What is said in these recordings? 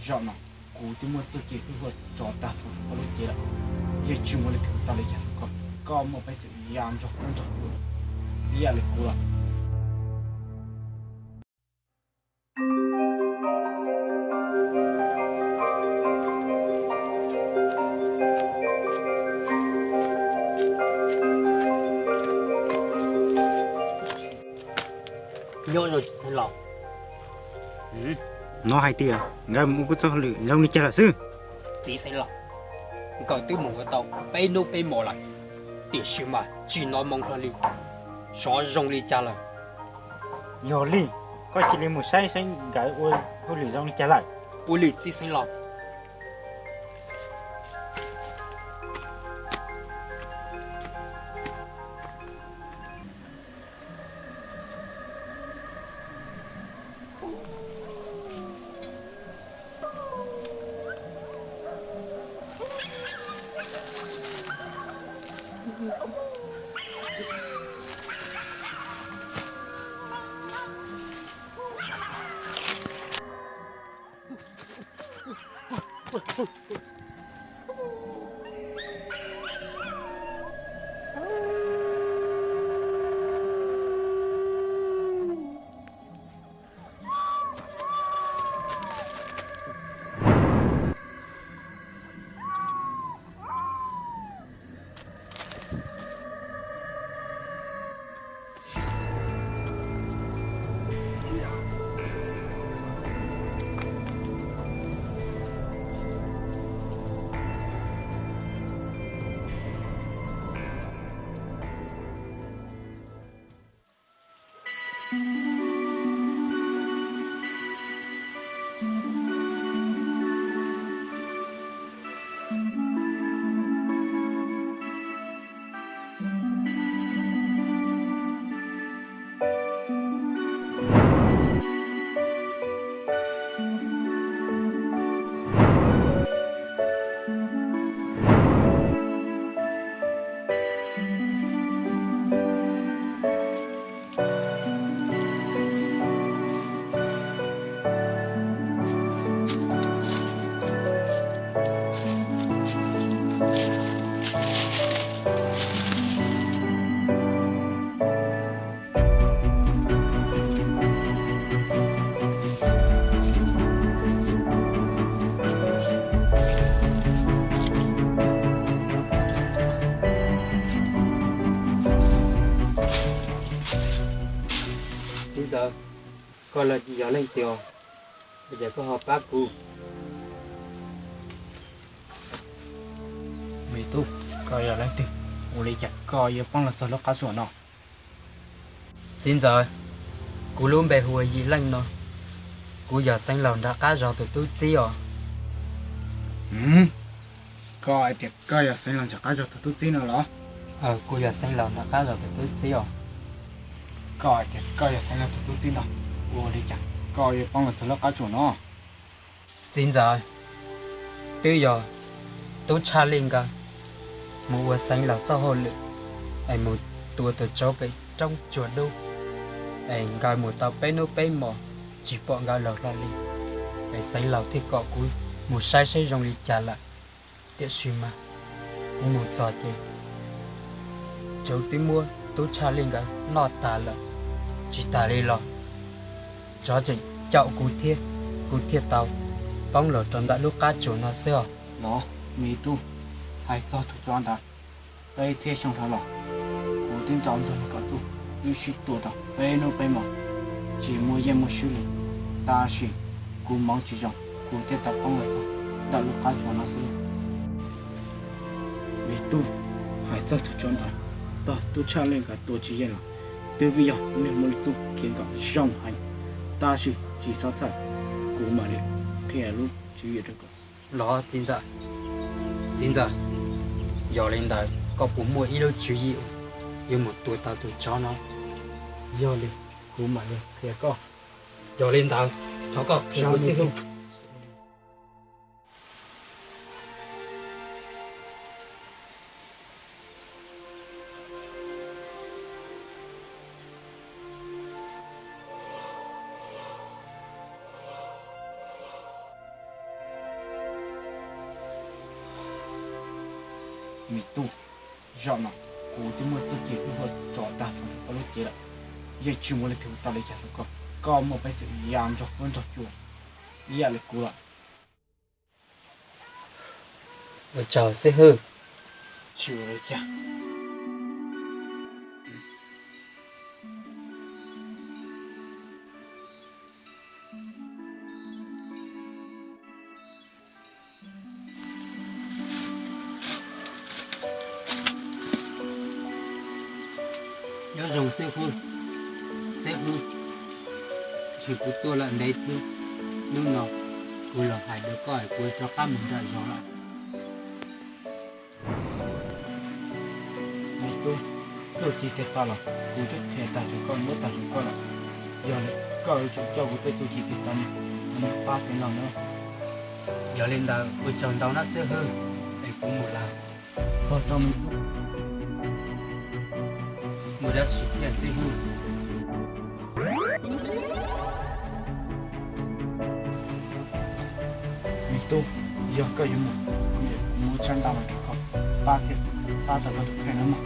Zaum no kuv twb muaj txuj ci hwj huam tso tag rau koj lub cev lawm, yeej tsis muaj leej twg tau li cas rau koj. Koj muaj peev xwm ya nrog huab nrog cua ib yam li kuv lawm. Nyob zoo txiv xeev laus. No hais tias nkawd mus ua txoj hauj lwm zoo li cas lawm xwb? Txiv xeev laus, nkawd twb mus ua tau peb hnub peb hmo lawm, tiam sis mas tsis hnov moo hlo li, xyov zoo li cas lawm. Yog li, koj cia li mus saib saib nkawd ua hauj lwm zoo li cas lawm. Ua li txiv xeev laus. Txiv ntxawm, koj yog leej twg? Ua cas koj ho pab kuv? Me tub, koj yog leej twg? Ua li cas koj yuav poob los txog lub qab tsuas no? Txiv ntxawm, kuv lub npe hu ua Yim Leej no, kuv yog xeev laus nram qab zos tus tub txib os. Koj hais tias koj yog xeev laus nram qab zos tus tub txib no los? Kuv yog xeev laus nram qab zos tus tub txib os. Koj hais tias koj yog xeev laus tus tub txib no, ua li cas koj yuav poob los txog lub qab tsuas no? Txiv ntxawm, twb yog tub Tshaj Lij nkawd mus ua xeev laus txoj hauj lwm es mus tua tus tsov pem roob tsuas dub, es nkawd mus tau peb hnub peb hmos tsis pom nkawd los hlo li, es xeev laus thiaj kom kuv mus saib saib zoo li cas lawm. Tiam sis mas kuv mus txog ces tsov twb muab tub Tshaj Lij nkawd noj tas lawm. Tsis tas li los tsov tseem caum kuv thiab, kuv thiaj tau poob los rau ntawm lub qab tsuas no xwb os. Los me tub, hais txog tus tsov ntawd, peb txhiab xyoo dhau los kuv twb nrog nws kom txuj wb sib tua tau peb hnub peb hmos tsis muaj yeej muaj swb li, tab sis kuv hmoov tsis zoo kuv thiaj tau poob los txog ntawm lub qab tsuas no xwb. Me tub, hais txog tus tsov ntawd, tog tub Tshaj Lij nkawd tua tsis yeej los twb vim yog nws muaj lub txuj kev nkaum zoo heev, tab sis tsis txhob txhawj, kuv mam li qhia lub tswv yim rau koj. Los txiv ntxawm, txiv ntxawm, yog li ntawd koj puas muaj ib lub tswv yim yuav mus tua tau tus tsov no? Yog li kuv mam li qhia koj. Yog li ntawd thov koj qhia kuv xwb. Me tub, zaum no kuv twb muaj txuj ci hu ua tso tag nrho rau koj lub cev lawm, yeej tsis muaj leej twg ua tau li cas rau koj. Koj muaj peev xwm ya nrog huab nrog cua ib yam li kuv lawm. Ua tsaug xib hwb. Tsis ua li cas. Nyob zoo xib hwb. Xib hwb, ntshe kuv tuaj lawm ntev thiab. Hnub no kuv los hais rau koj es kuv rov qab mus nram zos lawm. Me tub, txuj ci tiag to los kuv twb qhia tag rau koj, muab tag rau koj lawm. Yog li koj yuav tsum coj kuv tej txuj ci tiag to no mus pab xeev laus na. Yog li ntawd ua tsaug ntau na xib hwb, es kuv mus lawm. Ua tsaug me tub. Mus dab tsi thiab xib hwb? Me tub, yog koj yuav mus, kuv yuav muab tsab ntaj los rau koj, pab thiab, pab tau koj tus kheej no mog.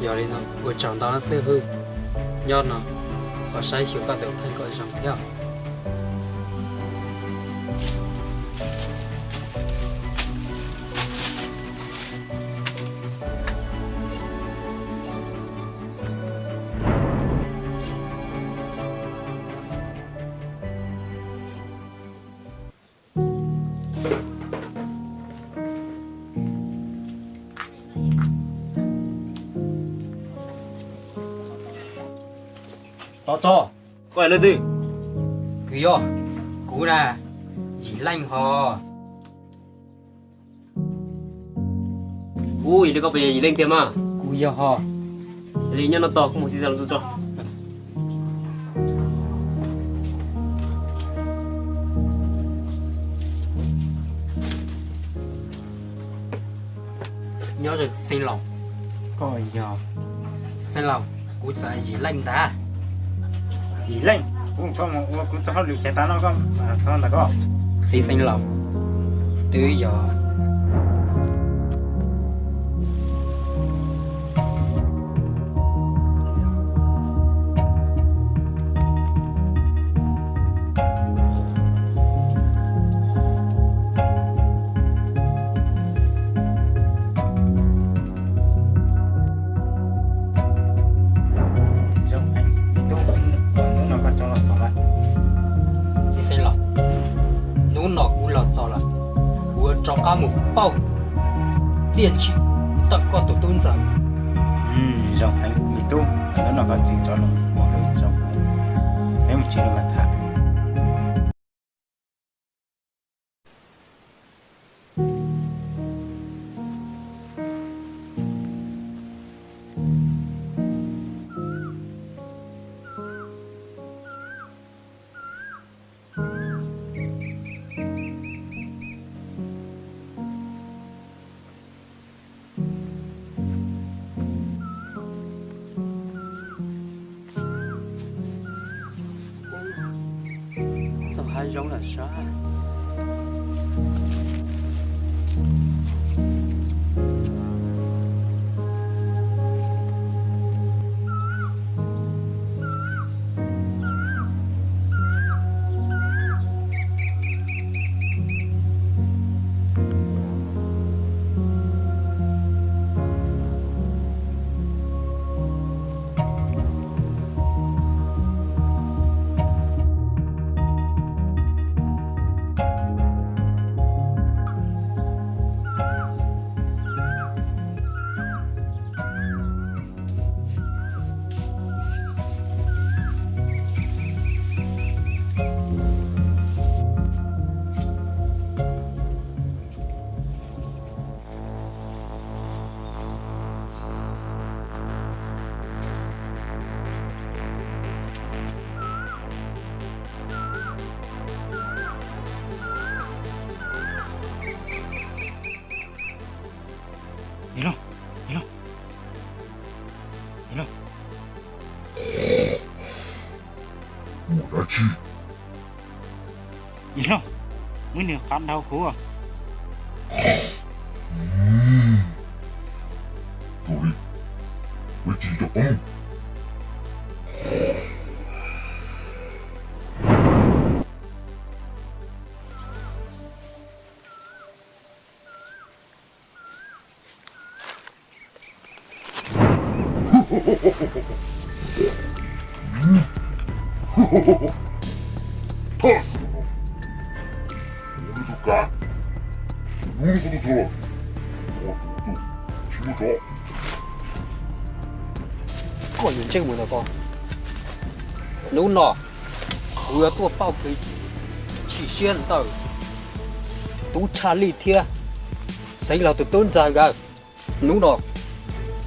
Yog li no ua tsaug ntau na xib hwb, nyob no koj saib xyuas koj tus kheej kom zoo thiab. Tov tso, koj yog leej twg? Kuv yog, kuv na, Yim Leej hos. Ub, yog li koj puas yog Yim Leej tiag mas? Kuv yog hos. Yog li nyob no tos kuv mus txiv xeev laus tso. Nyob zoo xeev laus. Koj yog xeev laus? Kuv txawm Yim Leej ntag. Yim Leej, kuv mus ua kuv txoj hauj lwm ces tas no koj txog ntawm koj. Txiv xeev laus, twb yog Zoo heev, hnub no koj tso los txog lawm. Txiv xeev laus, hnub no kuv los txog lawm, kuv yuav rov qab mus pauj txiaj ntsim tawm koj tus tub ntxawm. Zoo heev me tub, hnub no koj tseem tso los mus hauj lwm tso, peb mus tsev los mas tham. Txog hav zoov lawm sab. Yog los, yog los, yog los. Ua dab tsi? Yog los, muaj ib nws qab dhau kuv. Txawm li, peb tsis coj qoob. Koj yuav ntseeg mus ntag koj. Hnub no kuv yuav tuaj pauj kev chim siab ntawm tub Tshaj Lij thiab Xeev Laug tus tub ntxawg nkawd. Hnub no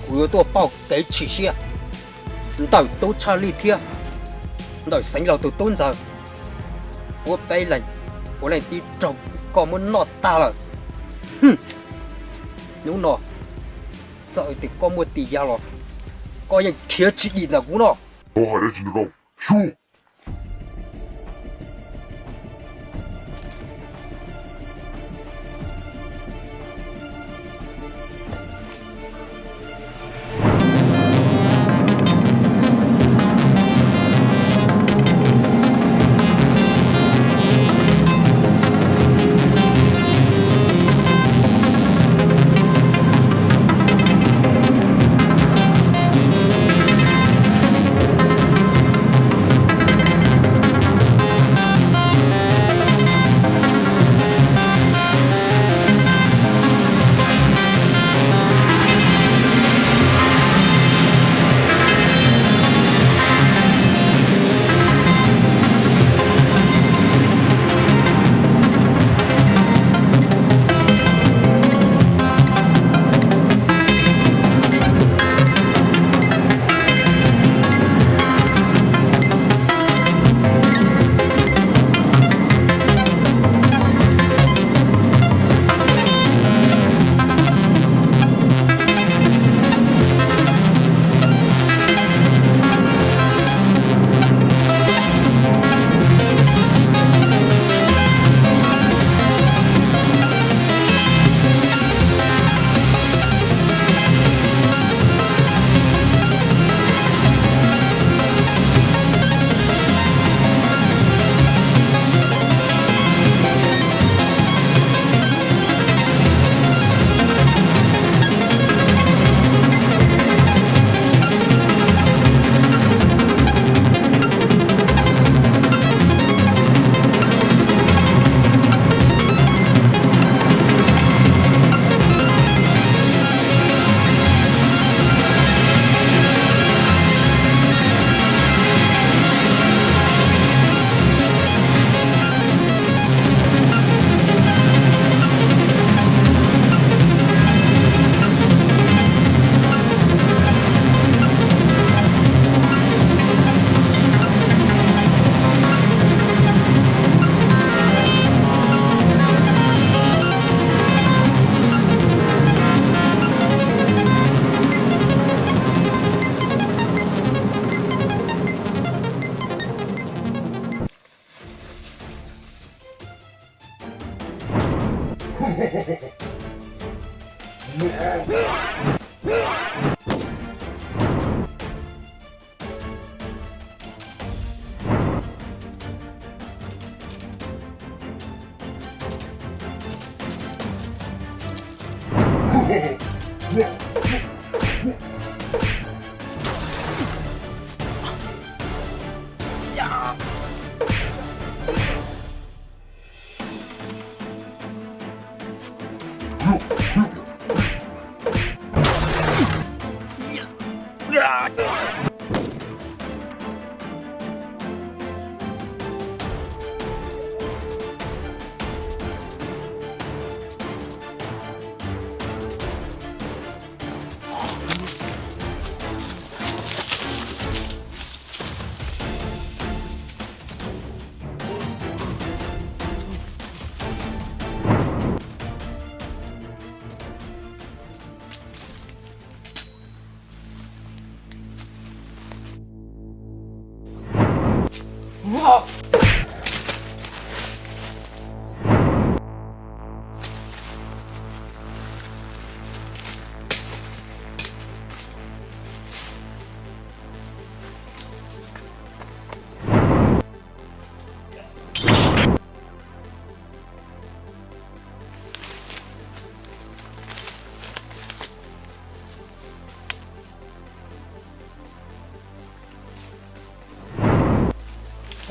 kuv yuav tuaj pauj kev chim siab ntawm tub Tshaj Lij thiab ntawm Xeev Laug tus tub ntxawg. Puab peb leeg, puav leej tib raug koj muab noj tag lawm. Hnub no txawm tias koj muaj tis ya los koj yeej khiav tsis dim ntawm kuv no. Koj hais dab tsi ntawm koj? Sub!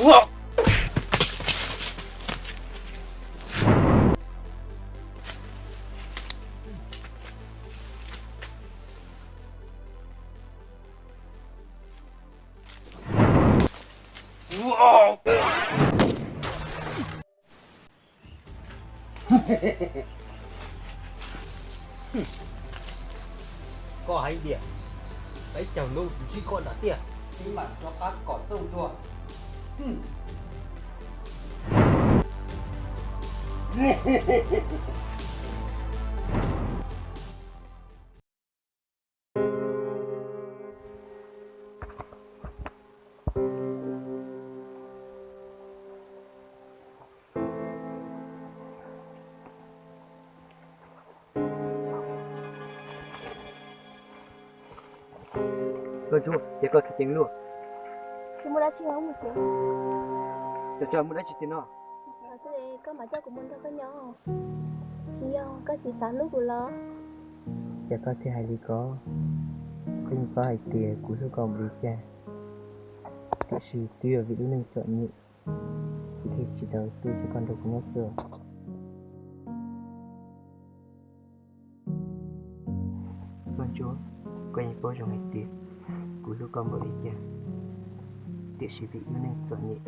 Koj hais tias peb caug hnub ntsib koj nram tiaj, peb mam rov qab kom txooj dua. Koj ntsuag, ces koj tsis ceev luaj. Tsis muaj dab tsi, tsis muaj dab tsi tiag no. Koj mam coj kuv mus nrog koj nyob. Tsis yog koj tsis xav hlub kuv los? Cas koj thiaj hais li ko? Koj yeej paub hais tias kuv hlub koj npaum li cas, tiam sis twb yog vim lub neej txom nyem, kuv thiaj tsis tau tuaj coj koj nrog kuv nyob xwb. Koj ntsuag, koj yeej paub zoo hais tias kuv hlub koj npaum li cas, tiam sis vim lub neej txom nyem,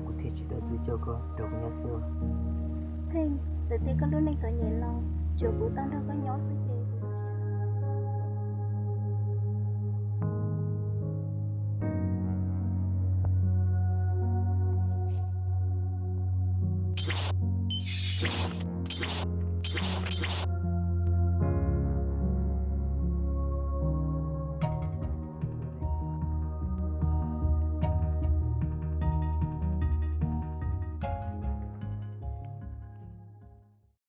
kuv thiaj tsis tau tuaj coj koj nrog kuv nyob xwb. Pheej, txawm tias koj lub neej txom nyem los tsuav kuv tau nrog koj nyob xwb ces kuv